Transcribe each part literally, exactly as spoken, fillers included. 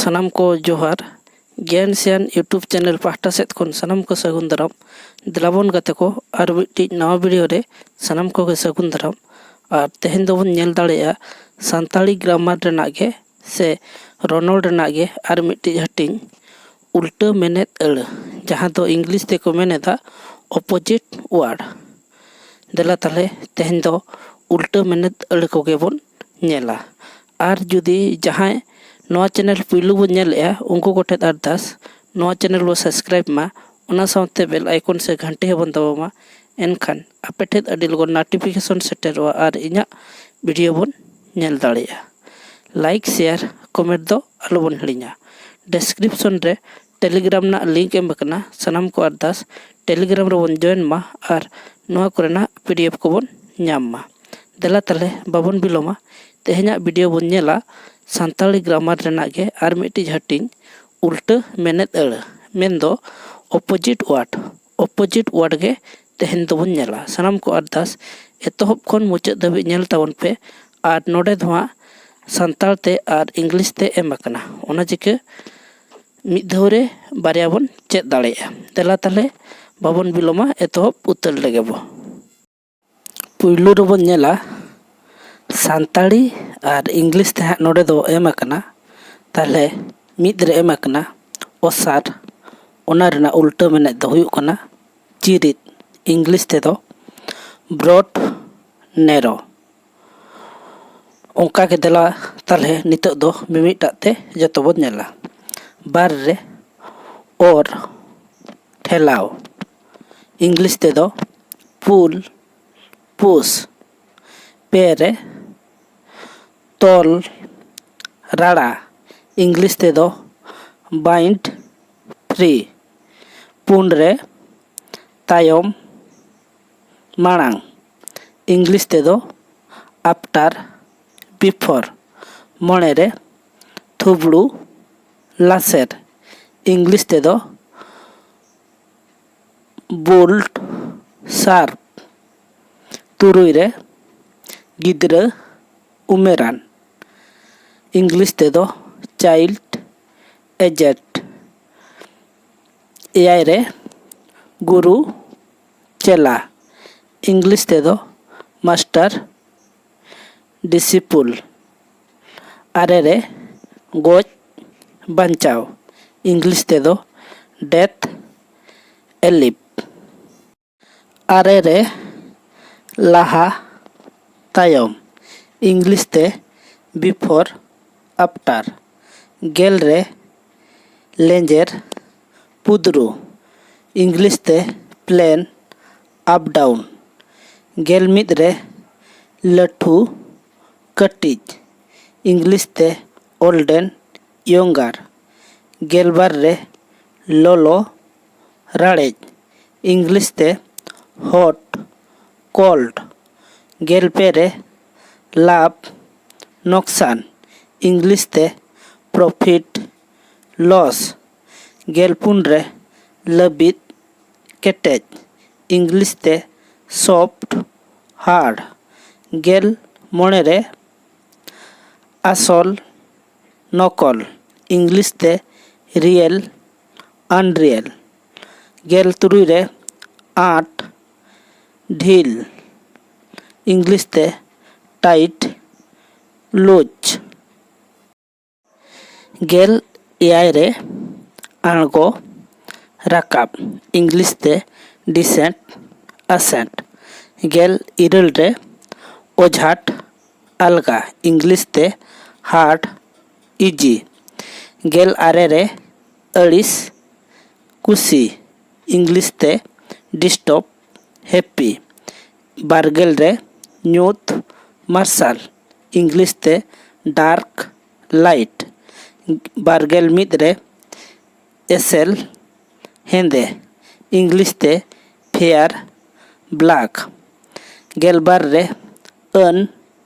ᱥᱟᱱᱟᱢ ᱠᱚ ᱡᱚᱦᱟᱨ᱾ ᱜᱮᱭᱟᱱ ᱥᱮᱭᱟᱱ YouTube ᱪᱮᱱᱮᱞ ᱯᱟᱦᱴᱟ ᱥᱮᱫ ᱠᱷᱚᱱ ᱥᱟᱱᱟᱢ ᱠᱚ ᱥᱟᱹᱜᱩᱱ ᱫᱟᱨᱟᱢ᱾ ᱫᱮᱞᱟᱵᱚᱱ ᱜᱟᱛᱮ ᱠᱚ, ᱟᱨ ᱢᱤᱫᱴᱤᱡ ᱱᱟᱣᱟ ᱵᱷᱤᱰᱤᱭᱳ ᱨᱮ ᱥᱟᱱᱟᱢ ᱠᱚᱜᱮ ᱥᱟᱹᱜᱩᱱ ᱫᱟᱨᱟᱢ᱾ ᱟᱨ ᱛᱮᱦᱮᱧ ᱫᱚᱵᱚᱱ ᱧᱮᱞ ᱫᱟᱲᱮᱭᱟᱜᱼᱟ ᱥᱟᱱᱛᱟᱲᱤ ᱜᱨᱟᱢᱟᱨ ᱨᱮᱱᱟᱜ ᱜᱮ ᱥᱮ ᱨᱚᱱᱚᱲ ᱨᱮᱱᱟᱜ ᱜᱮ ᱟᱨ ᱢᱤᱫᱴᱤᱡ ᱦᱟᱹᱴᱤᱧ, ᱩᱞᱴᱟᱹ ᱢᱮᱱᱮᱛ ᱟᱹᱲᱟᱹ, ᱡᱟᱦᱟᱸ ᱫᱚ ᱤᱝᱞᱤᱥ ᱛᱮᱠᱚ ᱢᱮᱱᱮᱫᱟ ᱚᱯᱳᱡᱤᱴ ᱳᱣᱟᱨᱰ᱾ ᱫᱮᱞᱟ ᱛᱟᱦᱞᱮ ᱛᱮᱦᱮᱧ ᱫᱚ ᱩᱞᱴᱟᱹ ᱢᱮᱱᱮᱛ ᱟᱹᱲᱟᱹ ᱠᱚᱜᱮ ᱵᱚᱱ ᱧᱮᱞᱟ᱾ ᱟᱨ ᱡᱩᱫᱤ ᱡᱟᱦᱟᱸᱭ ᱱᱚᱣᱟ ᱪᱮᱱᱮᱞ ᱯᱩᱭᱞᱩ ᱵᱚᱱ ᱧᱮᱞᱮᱫᱼᱟ, ᱩᱱᱠᱩ ᱠᱚᱴᱷᱮᱱ ᱟᱨᱫᱟᱥ, ᱱᱚᱣᱟ ᱪᱮᱱᱮᱞ ᱵᱚ ᱥᱟᱵᱥᱠᱨᱟᱭᱤᱵᱽ ᱢᱟ, ᱚᱱᱟ ᱥᱟᱶᱛᱮ ᱵᱮᱞ ᱟᱭᱠᱚᱱ ᱥᱮ ᱜᱷᱟᱱᱴᱤ ᱦᱚᱸᱵᱚᱱ ᱫᱟᱵᱟᱣ ᱢᱟ᱾ ᱮᱱᱠᱷᱟᱱ ᱟᱯᱮ ᱴᱷᱮᱱ ᱟᱹᱰᱤ ᱞᱚᱜᱚᱱ ᱱᱳᱴᱤᱯᱷᱤᱠᱮᱥᱚᱱ ᱥᱮᱴᱮᱨᱚᱜᱼᱟ ᱟᱨ ᱤᱧᱟᱹᱜ ᱵᱷᱤᱰᱤᱭᱳ ᱵᱚᱱ ᱧᱮᱞ ᱫᱟᱲᱮᱭᱟᱜᱼᱟ᱾ ᱞᱟᱭᱤᱠ, ᱥᱮᱭᱟᱨ, ᱠᱚᱢᱮᱱᱴ ᱫᱚ ᱟᱞᱚᱵᱚᱱ ᱦᱤᱲᱤᱧᱟ᱾ ᱰᱮᱥᱠᱨᱤᱯᱥᱚᱱ ᱨᱮ ᱴᱮᱞᱤᱜᱨᱟᱢ ᱨᱮᱱᱟᱜ ᱞᱤᱝᱠ ᱮᱢ ᱟᱠᱟᱱᱟ᱾ ᱥᱟᱱᱟᱢ ᱠᱚ ᱟᱨᱫᱟᱥ, ᱴᱮᱞᱤᱜᱨᱟᱢ ᱨᱮᱵᱚᱱ ᱡᱚᱭᱮᱱ ᱢᱟ ᱟᱨ ᱱᱚᱣᱟ ᱠᱚᱨᱮᱱᱟᱜ PDF ᱠᱚᱵᱚᱱ ᱧᱟᱢ ᱢᱟ᱾ ᱫᱮᱞᱟ ᱛᱟᱦᱞᱮ ᱵᱟᱵᱚᱱ ᱵᱤᱞᱚᱢᱟ, ᱛᱮᱦᱮᱧᱟᱜ ᱵᱷᱤᱰᱤᱭᱳ ᱵᱚᱱ ᱧᱮᱞᱟ ᱥᱟᱱᱛᱟᱲᱤ ᱜᱨᱟᱢᱟᱨ ᱨᱮᱱᱟᱜ ᱜᱮ ᱟᱨ ᱢᱤᱫᱴᱤᱡ ᱦᱟᱹᱴᱤᱧ, ᱩᱞᱴᱟᱹ ᱢᱮᱱᱮᱛ ᱟᱹᱲᱟᱹ, ᱢᱮᱱᱫᱚ ᱚᱯᱳᱡᱤᱴ ᱳᱣᱟᱨᱰ᱾ ᱚᱯᱳᱡᱤᱴ ᱳᱣᱟᱨᱰ ᱜᱮ ᱛᱮᱦᱮᱧ ᱫᱚᱵᱚᱱ ᱧᱮᱞᱟ᱾ ᱥᱟᱱᱟᱢ ᱠᱚ ᱟᱨᱫᱟᱥ, ᱮᱛᱚᱦᱚᱵ ᱠᱷᱚᱱ ᱢᱩᱪᱟᱹᱫ ᱫᱷᱟᱹᱵᱤᱡ ᱧᱮᱞ ᱛᱟᱵᱚᱱ ᱯᱮ᱾ ᱟᱨ ᱱᱚᱰᱮ ᱫᱚ ᱦᱟᱸᱜ ᱥᱟᱱᱛᱟᱲ ᱛᱮ ᱟᱨ ᱤᱝᱞᱤᱥ ᱛᱮ ᱮᱢ ᱟᱠᱟᱱᱟ, ᱚᱱᱟ ᱪᱤᱠᱟᱹ ᱢᱤᱫ ᱫᱷᱟᱣ ᱨᱮ ᱵᱟᱨᱭᱟ ᱵᱚᱱ ᱪᱮᱫ ᱫᱟᱲᱮᱭᱟᱜᱼᱟ᱾ ᱫᱮᱞᱟ ᱛᱟᱦᱞᱮ ᱵᱟᱵᱚᱱ ᱵᱤᱞᱚᱢᱟ, ᱮᱛᱚᱦᱚᱵ ᱩᱛᱟᱹᱨ ᱞᱮᱜᱮ ᱵᱚ᱾ ᱯᱩᱭᱞᱩ ᱨᱮᱵᱚᱱ ᱧᱮᱞᱟ ᱥᱟᱱᱛᱟᱲᱤ ᱟᱨ ᱤᱝᱞᱤᱥ ᱛᱮ ᱦᱟᱸᱜ ᱱᱚᱰᱮ ᱫᱚ ᱮᱢ ᱟᱠᱟᱱᱟ᱾ ᱛᱟᱦᱞᱮ ᱢᱤᱫ ᱨᱮ ᱮᱢ ᱟᱠᱟᱱᱟ ᱚᱥᱟᱨ, ᱚᱱᱟ ᱨᱮᱱᱟᱜ ᱩᱞᱴᱟᱹ ᱢᱮᱱᱮᱛ ᱫᱚ ᱦᱩᱭᱩᱜ ᱠᱟᱱᱟ ᱪᱤᱨᱤᱫ, ᱤᱝᱞᱤᱥ ᱛᱮᱫᱚ ᱵᱨᱚᱰ ᱱᱮᱨᱳ᱾ ᱚᱱᱠᱟ ᱜᱮ ᱫᱮᱞᱟ ᱛᱟᱦᱞᱮ ᱱᱤᱛᱚᱜ ᱫᱚ ᱢᱤᱢᱤᱫᱴᱟᱜ ᱛᱮ ᱡᱚᱛᱚ ᱵᱚᱱ ᱧᱮᱞᱟ᱾ ᱵᱟᱨ ᱨᱮ ᱚᱨ, ᱴᱷᱮᱞᱟᱣ, ᱤᱝᱞᱤᱥ ᱛᱮᱫᱚ ᱯᱩᱞ, ᱯᱩᱥ᱾ ᱯᱮ ᱨᱮ ᱛᱚᱞ, ᱨᱟᱲᱟ, ᱤᱝᱞᱤᱥ ᱛᱮᱫᱚ ᱵᱟᱭᱤᱱᱰ, ᱯᱷᱨᱤ᱾ ᱯᱩᱱ ᱨᱮ ᱛᱟᱭᱚᱢ, ᱢᱟᱲᱟᱝ, ᱤᱝᱞᱤᱥ ᱛᱮᱫᱚ ᱟᱯᱴᱟᱨ, ᱵᱤᱯᱷᱳᱨ᱾ ᱢᱚᱬᱮ ᱨᱮ ᱛᱷᱩᱵᱲᱩ, ᱞᱟᱥᱮᱨ, ᱤᱝᱞᱤᱥ ᱛᱮᱫᱚ ᱵᱳᱞᱴ, ᱥᱟᱨᱯ᱾ ᱛᱩᱨᱩᱭ ᱨᱮ ᱜᱤᱫᱽᱨᱟᱹ, ᱩᱢᱮᱨᱟᱱ, ᱤᱝᱞᱤᱥ ᱛᱮᱫᱚ ᱪᱟᱭᱤᱞᱰ, aged. ᱮᱭᱟᱭ ᱨᱮ ᱜᱩᱨᱩ ᱪᱮᱞᱟ, ᱤᱝᱞᱤᱥ ᱛᱮᱫᱚ master disciple. ᱟᱨᱮ ᱨᱮ ᱜᱚᱡ ᱵᱟᱧᱪᱟᱣ, ᱤᱝᱞᱤᱥ ᱛᱮᱫᱚ death alive. ᱟᱨᱮ ᱨᱮ ᱞᱟᱦᱟ ᱛᱟᱭᱚᱢ, ᱤᱝᱞᱤᱥ ᱛᱮ before after. ᱜᱮᱞ ᱨᱮ ᱞᱮᱸᱡᱮᱨ ᱯᱩᱫᱽᱨᱩ, ᱤᱝᱞᱤᱥ ᱛᱮ plain up down. ᱜᱮᱞ ᱢᱤᱫ ᱨᱮ ᱞᱟᱹᱴᱷᱩ ᱠᱟᱹᱴᱤᱡ, ᱤᱝᱞᱤᱥ ᱛᱮ older younger. ᱜᱮᱞ ᱵᱟᱨ ᱨᱮ ᱞᱚᱞᱚ ᱨᱟᱲᱮᱡ, ᱤᱝᱞᱤᱥ ᱛᱮ hot cold. ᱜᱮᱞ ᱯᱮ ᱨᱮ ᱞᱟᱵᱷ ᱱᱚᱠᱥᱟᱱ, ᱤᱝᱞᱤᱥ ᱛᱮ profit loss. ᱜᱮᱞ ᱯᱩᱱ ᱨᱮ ᱞᱟᱹᱵᱤᱫ ᱠᱮᱴᱮᱡ, ᱤᱝᱞᱤᱥ ᱛᱮ soft hard. ᱜᱮᱞ ᱢᱚᱬᱮ ᱨᱮ ᱟᱥᱚᱞ ᱱᱚᱠᱚᱞ, ᱤᱝᱞᱤᱥ ᱛᱮ real unreal. ᱜᱮᱞ ᱛᱩᱨᱩᱭ ᱨᱮ ᱟᱸᱴ ᱰᱷᱤᱞ, ᱤᱝᱞᱤᱥ ᱛᱮ tight loose. ᱜᱮᱞ ᱮᱭᱟᱭ ᱨᱮ ᱟᱬᱜᱚ ᱨᱟᱠᱟᱵ, ᱤᱝᱞᱤᱥ ᱛᱮ descent ascent. ᱜᱮᱞ ᱤᱨᱟᱹᱞ ᱨᱮ ᱚᱡᱷᱟᱴ ᱟᱞᱜᱟ, ᱤᱝᱞᱤᱥ ᱛᱮ hard easy. ᱜᱮᱞ ᱟᱨᱮ ᱨᱮ ᱟᱹᱲᱤᱥ ᱠᱩᱥᱤ, ᱤᱝᱞᱤᱥ ᱛᱮ disturb happy. ᱵᱟᱨ ᱜᱮᱞ ᱨᱮ ᱧᱩᱛ ᱢᱟᱨᱥᱟᱞ, ᱤᱝᱞᱤᱥ ᱛᱮ dark light. ᱵᱟᱨ ᱜᱮᱞ ᱢᱤᱫ ᱨᱮ ᱮᱥᱮᱞ ᱦᱮᱸᱫᱮ, ᱤᱝᱞᱤᱥ ᱛᱮ fair black. ᱜᱮᱞ ᱵᱟᱨ ᱨᱮ ᱟᱹᱱ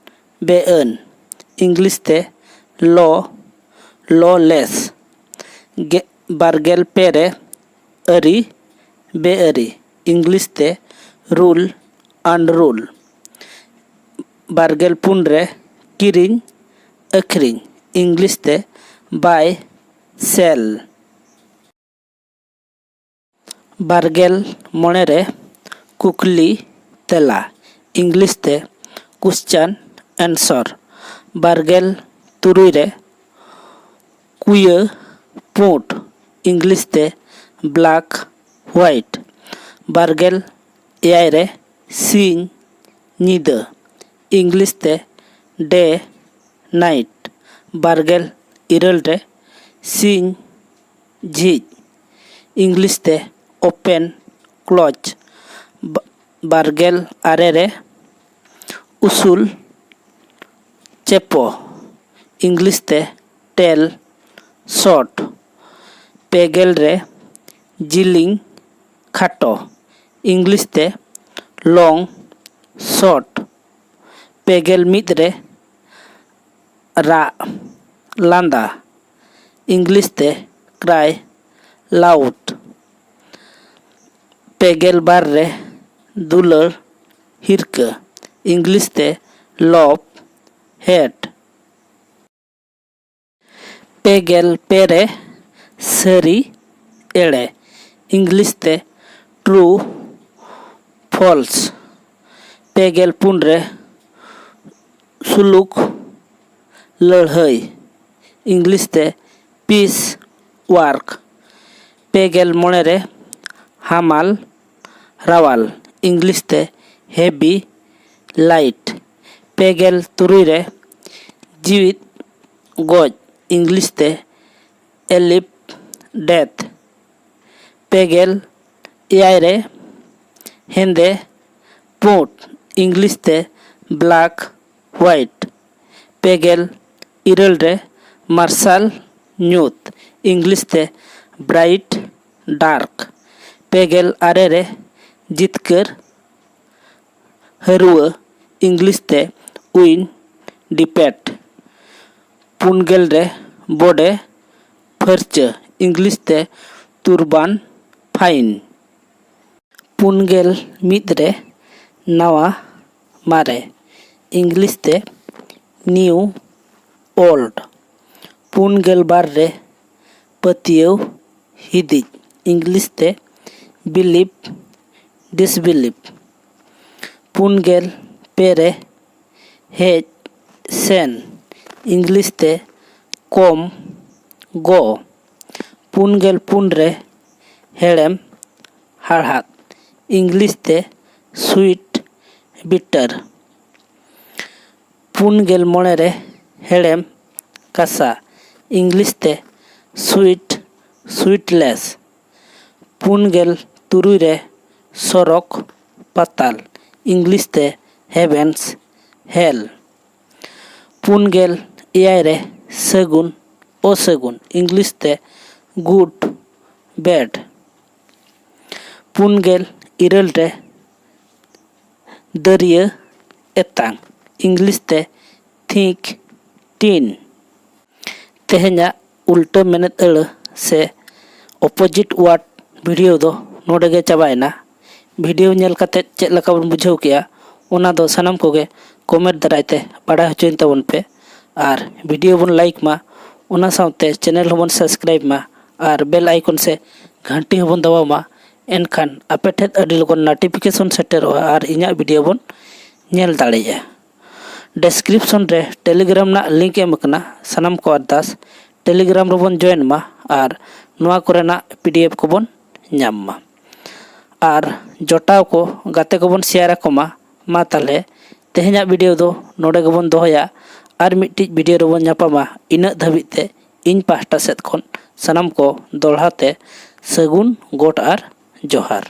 ᱵᱮᱼᱟᱹᱱ, ᱤᱝᱞᱤᱥ ᱛᱮ law lawless. ᱜᱮ ᱵᱟᱨ ᱜᱮᱞ ᱯᱮ ᱨᱮ ᱟᱹᱨᱤ ᱵᱮᱼᱟᱹᱨᱤ, ᱤᱝᱞᱤᱥ ᱛᱮ rule unrule. ᱵᱟᱨ ᱜᱮᱞ ᱯᱩᱱ ᱨᱮ ᱠᱤᱨᱤᱧ ᱟᱹᱠᱷᱨᱤᱧ, ᱤᱝᱞᱤᱥ ᱛᱮ buy cell. ᱵᱟᱨᱜᱮᱞ ᱢᱚᱬᱮ ᱨᱮ ᱠᱩᱠᱞᱤ ᱛᱮᱞᱟ, ᱤᱝᱞᱤᱥ ᱛᱮ question answer. ᱵᱟᱨᱜᱮᱞ ᱛᱩᱨᱩᱭ ᱨᱮ ᱠᱩᱭᱟᱹ ᱯᱩᱸᱰ, ᱤᱝᱞᱤᱥ ᱛᱮ black white. ᱵᱟᱨᱜᱮᱞ ᱮᱭᱟᱭ ᱨᱮ ᱥᱤᱧ ᱧᱤᱫᱟᱹ, ᱤᱝᱞᱤᱥ ᱛᱮ day night. ᱵᱟᱨᱜᱮᱞ ᱤᱨᱟᱹᱞ ᱨᱮ ᱥᱤᱧ ᱡᱷᱤᱡ, ᱤᱝᱞᱤᱥ ᱛᱮ open close. ᱵᱟ- ᱵᱟᱨᱜᱮᱞ ᱟᱨᱮ ᱨᱮ ᱩᱥᱩᱞ ᱪᱮᱯᱚ, ᱤᱝᱞᱤᱥ ᱛᱮ tall short. ᱯᱮᱜᱮᱞ ᱨᱮ ᱡᱤᱞᱤᱧ ᱠᱷᱟᱴᱚ, ᱤᱝᱞᱤᱥ ᱛᱮ long short. ᱯᱮᱜᱮᱞ ᱢᱤᱫ ᱨᱮ ᱨᱟᱜ ᱞᱟᱸᱫᱟ, ᱤᱝᱞᱤᱥ ᱛᱮ cry loud. ᱯᱮᱜᱮᱞ ᱵᱟᱨ ᱨᱮ ᱫᱩᱞᱟᱹᱲ ᱦᱤᱨᱠᱟᱹ, ᱤᱝᱞᱤᱥ ᱛᱮ love hate. ᱯᱮᱜᱮᱞ ᱯᱮ ᱨᱮ ᱥᱟᱹᱨᱤ ᱮᱲᱮ, ᱤᱝᱞᱤᱥ ᱛᱮ true false. ᱯᱮᱜᱮᱞ ᱯᱩᱱ ᱨᱮ ᱥᱩᱞᱩᱠ ᱞᱟᱹᱲᱦᱟᱹᱭ, ᱤᱝᱞᱤᱥ ᱛᱮ peace work. ᱯᱮᱜᱮᱞ ᱢᱚᱬᱮ ᱨᱮ ᱦᱟᱢᱟᱞ ᱨᱟᱣᱟᱞ, ᱤᱝᱞᱤᱥ ᱛᱮ heavy light. ᱯᱮᱜᱮᱞ ᱛᱩᱨᱩᱭ ᱨᱮ ᱡᱤᱣᱤᱫ ᱜᱚᱡ, ᱤᱝᱞᱤᱥ ᱛᱮ alive death. ᱯᱮᱜᱮᱞ ᱮᱭᱟᱭ ᱨᱮ ᱦᱮᱸᱫᱮ ᱯᱩᱸᱰ, ᱤᱝᱞᱤᱥ ᱛᱮ black white. ᱯᱮᱜᱮᱞ ᱤᱨᱟᱹᱞ ᱨᱮ ᱢᱟᱨᱥᱟᱞ ᱧᱩᱛ, ᱤᱝᱞᱤᱥ ᱛᱮ bright dark. ᱯᱮᱜᱮᱞ ᱟᱨᱮ ᱨᱮ ᱡᱤᱛᱠᱟᱹᱨ ᱦᱟᱹᱨᱣᱟᱹ, ᱤᱝᱞᱤᱥ ᱛᱮ win defeat. ᱯᱩᱱ ᱜᱮᱞ ᱨᱮ ᱵᱚᱰᱮ ᱯᱷᱟᱹᱨᱪᱟᱹ, ᱤᱝᱞᱤᱥ ᱛᱮ ᱛᱩᱨᱵᱟᱱ fine. ᱯᱩᱱ ᱜᱮᱞ ᱢᱤᱫ ᱨᱮ ᱱᱟᱣᱟ ᱢᱟᱨᱮ, ᱤᱝᱞᱤᱥ ᱛᱮ new old. ᱯᱩᱱ ᱜᱮᱞ ᱵᱟᱨ ᱨᱮ ᱯᱟᱹᱛᱭᱟᱹᱣ ᱦᱤᱫᱤᱡ, ᱤᱝᱞᱤᱥ ᱛᱮ belief, disbelief᱾ ᱯᱩᱱ ᱜᱮᱞ ᱯᱮ ᱨᱮ ᱦᱮᱡ ᱥᱮᱱ, ᱤᱝᱞᱤᱥ ᱛᱮ come go᱾ ᱯᱩᱱ ᱜᱮᱞ ᱯᱩᱱ ᱨᱮ ᱦᱮᱲᱮᱢ ᱦᱟᱲᱦᱟᱫ, ᱤᱝᱞᱤᱥ ᱛᱮ sweet bitter᱾ ᱯᱩᱱ ᱜᱮᱞ ᱢᱚᱬᱮ ᱨᱮ ᱦᱮᱲᱮᱢ ᱠᱟᱥᱟ, ᱤᱝᱞᱤᱥ ᱛᱮ sweet, sweetless᱾ ᱯᱩᱱ ᱜᱮᱞ ᱛᱩᱨᱩᱭ ᱨᱮ ᱥᱚᱨᱚᱠ ᱯᱟᱛᱟᱞ, ᱤᱝᱞᱤᱥ ᱛᱮ heavens, hell᱾ ᱯᱩᱱ ᱜᱮᱞ ᱮᱭᱟᱭ ᱨᱮ ᱥᱟᱹᱜᱩᱱ ᱚᱥᱟᱹᱜᱩᱱ, ᱤᱝᱞᱤᱥ ᱛᱮ good, bad᱾ ᱯᱩᱱ ᱜᱮᱞ ᱤᱨᱟᱹᱞ ᱨᱮ ᱫᱟᱹᱨᱭᱟᱹ ᱮᱛᱟᱝ, ᱤᱝᱞᱤᱥ ᱛᱮ thick, thin᱾ ᱛᱮᱦᱮᱧᱟᱜ ᱩᱞᱴᱟᱹ ᱢᱮᱱᱮᱫ ᱟᱹᱲᱟᱹ ᱥᱮ opposite word video ᱫᱚ ᱱᱚᱰᱮ ᱜᱮ ᱪᱟᱵᱟᱭᱮᱱᱟ᱾ ᱵᱷᱤᱰᱤᱭᱳ ᱧᱮᱞ ᱠᱟᱛᱮ ᱪᱮᱫ ᱞᱮᱠᱟ ᱵᱚᱱ ᱵᱩᱡᱷᱟᱹᱣ ᱠᱮᱜᱼᱟ, ᱚᱱᱟ ᱫᱚ ᱥᱟᱱᱟᱢ ᱠᱚᱜᱮ ᱠᱚᱢᱮᱱᱴ ᱫᱟᱨᱟᱭ ᱛᱮ ᱵᱟᱲᱟᱭ ᱦᱚᱪᱚᱧ ᱛᱟᱵᱚᱱ ᱯᱮ᱾ ᱟᱨ ᱵᱷᱤᱰᱤᱭᱳ ᱵᱚᱱ ᱞᱟᱭᱤᱠ ᱢᱟ, ᱚᱱᱟ ᱥᱟᱶᱛᱮ ᱪᱮᱱᱮᱞ ᱦᱚᱸᱵᱚᱱ ᱥᱟᱵᱥᱠᱨᱟᱭᱤᱵ ᱢᱟ ᱟᱨ ᱵᱮᱞ ᱟᱭᱠᱚᱱ ᱥᱮ ᱜᱷᱟᱱᱴᱤ ᱦᱚᱸᱵᱚᱱ ᱫᱟᱵᱟᱣ ᱢᱟ᱾ ᱮᱱᱠᱷᱟᱱ ᱟᱯᱮ ᱴᱷᱮᱱ ᱟᱹᱰᱤ ᱞᱚᱜᱚᱱ ᱱᱳᱴᱤᱯᱷᱤᱠᱮᱥᱚᱱ ᱥᱮᱴᱮᱨᱚᱜᱼᱟ ᱟᱨ ᱤᱧᱟᱹᱜ ᱵᱷᱤᱰᱤᱭᱳ ᱵᱚᱱ ᱧᱮᱞ ᱫᱟᱲᱮᱭᱟᱜᱼᱟ᱾ ᱰᱮᱥᱠᱨᱤᱯᱥᱚᱱ ᱨᱮ ᱴᱮᱞᱤᱜᱨᱟᱢ ᱨᱮᱱᱟᱜ ᱞᱤᱝᱠ ᱮᱢ ᱟᱠᱟᱱᱟ, ᱥᱟᱱᱟᱢ ᱠᱚ ᱟᱨᱫᱟᱥ ᱴᱮᱞᱤᱜᱨᱟᱢ ᱨᱮᱵᱚᱱ ᱡᱚᱭᱮᱱ ᱢᱟ ᱟᱨ ᱱᱚᱣᱟ ᱠᱚᱨᱮᱱᱟᱜ ᱯᱤᱰᱤᱮᱯᱷ ᱠᱚᱵᱚᱱ ᱧᱟᱢ ᱢᱟ᱾ ᱟᱨ ᱡᱚᱴᱟᱣ ᱠᱚ, ᱜᱟᱛᱮ ᱠᱚᱵᱚᱱ ᱥᱮᱭᱟᱨ ᱟᱠᱚ ᱢᱟ᱾ ᱢᱟ ᱛᱟᱦᱚᱞᱮ ᱛᱮᱦᱮᱧᱟᱜ ᱵᱷᱤᱰᱤᱭᱳ ᱫᱚ ᱱᱚᱰᱮ ᱜᱮᱵᱚᱱ ᱫᱚᱦᱚᱭᱟ᱾ ᱟᱨ ᱢᱤᱫᱴᱤᱡ ᱵᱷᱤᱰᱤᱭᱳ ᱨᱮᱵᱚᱱ ᱧᱟᱯᱟᱢᱟ᱾ ᱤᱱᱟᱹᱜ ᱫᱷᱟᱹᱵᱤᱡ ᱛᱮ ᱤᱧ ᱯᱟᱦᱴᱟ ᱥᱮᱫ ᱠᱷᱚᱱ ᱥᱟᱱᱟᱢ ᱠᱚ ᱫᱚᱦᱲᱟ ᱛᱮ ᱥᱟᱹᱜᱩᱱ ᱜᱚᱴ ᱟᱨ ᱡᱚᱦᱟᱨ᱾